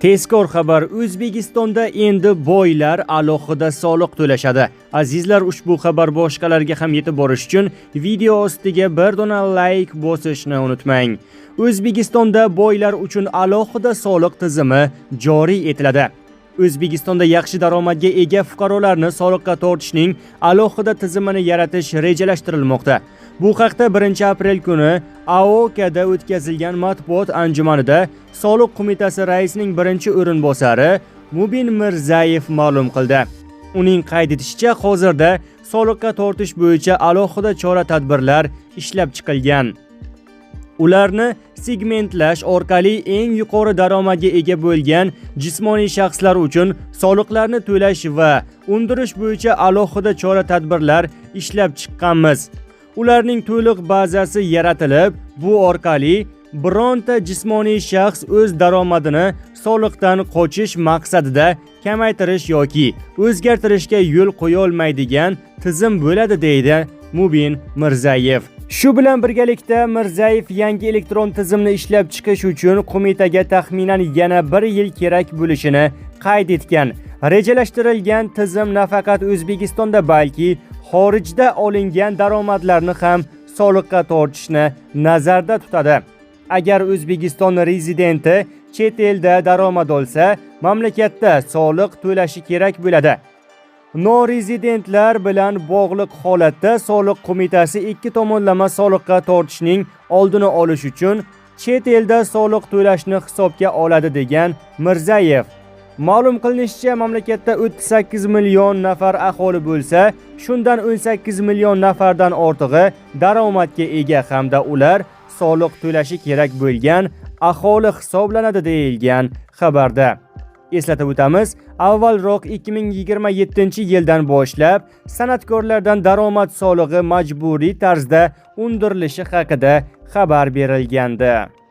Tezkor xabar: O'zbekistonda endi boylar alohida soliq to'lashadi. Azizlar, ushbu xabar boshqalarga ham yetib borishi uchun video ostiga bir dona layk bosishni unutmang. O'zbekistonda boylar uchun alohida soliq tizimi joriy etiladi. O'zbekistonda yaxshi daromadga ega fuqarolarni soliqqa tortishning alohida tizimini yaratish rejalashtirilmoqda. Bu haqda 1-aprel kuni AOKada o'tkazilgan matbuot anjumanida Soliq qo'mitasi raisining birinchi o'rinbosari Mubin Mirzayev ma'lum qildi. Uning qayd etishicha, hozirda soliqqa tortish bo'yicha alohida chora-tadbirlar ishlab chiqilgan. Ularni segmentlash orqali eng yuqori daromadga ega bo'lgan jismoniy shaxslar uchun soliqlarni to'lash va undirish bo'yicha alohida chora-tadbirlar ishlab chiqqanmiz. Ularning to'liq bazasi yaratilib, bu orqali bironta jismoniy shaxs o'z daromadini soliqdan qochish maqsadida kamaytirish yoki o'zgartirishga yo'l qo'yolmaydigan tizim bo'ladi, deydi Mubin Mirzayev. Shu bilan birgalikda Mirzayev yangi elektron tizimni ishlab chiqish uchun qo'mitaga taxminan yana bir yil kerak bo'lishini qayd etgan. Rejalashtirilgan tizim nafaqat O'zbekistonda, balki xorijda olingan daromadlarni ham soliqqa tortishni nazarda tutadi. Agar O'zbekiston rezidenti chet elda daromad olsa, mamlakatda soliq to'lashi kerak bo'ladi. Norezidentlar bilan bog'liq holatda soliq qo'mitasi ikki tomonlama soliqqa tortishning oldini olish uchun chet elda soliq to'lashni hisobga oladi, degan Mirzayev. Ma'lum qilinishicha, mamlakatda 38 million nafar aholi bo'lsa, shundan 18 million nafardan ortig'i daromadga ega hamda ular soliq to'lashi kerak bo'lgan aholi hisoblanadi, deyilgan xabarda. Eslatib o'tamiz, avvalroq 2027-yildan boshlab san'atkorlardan daromad solig'i majburiy tarzda undirilishi haqida xabar berilgandi.